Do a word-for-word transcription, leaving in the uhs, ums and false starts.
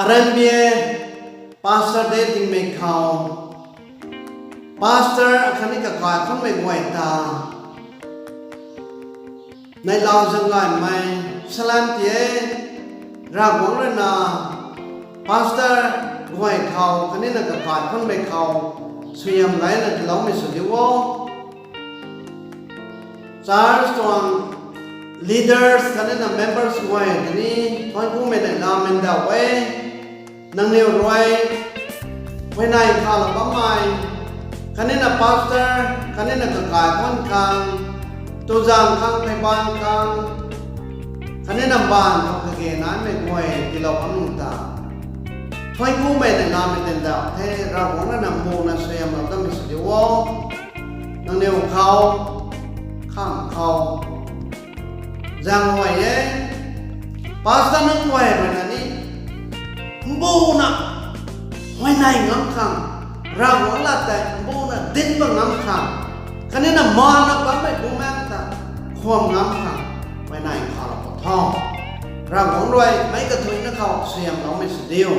Aranbia Pastor Day tingmei khou, Pastor khatni kakai khunmei guay ta neihla zaeng gaymei salam ti e. Ravguangc rui na Pastor guay khou khatni na kakai khunmei khou suaihiam gayna tiiloumei sw diu o. Church tuang leaders khatni na members guay ta ni thuanc kumei neihlamei ndauh e. Nangniw rui huayney khalou bammei khatni na pastor khatni na kakai khun khang, tuzang khang, pheyban khang, khatni na mbaanv khou kage naimei guay tiilou bam ta thuanc kumei neihlamei tei ndauh the. Ravguangc rui na muna suaihiamlou datmei sw diu o. Nangniw khou, khang khou zaeng huay e. Pastor nunc guay rui na ni mbuna huayney ngam khang, Ravguangc lat tei mbuna dinc bam ngam khang, khatni na mana bammei bumaengc ta khwan ngam khang huayney khalou pw tho. Ravguangc rui meic kathuicna khou suaihiamloumei sw diu.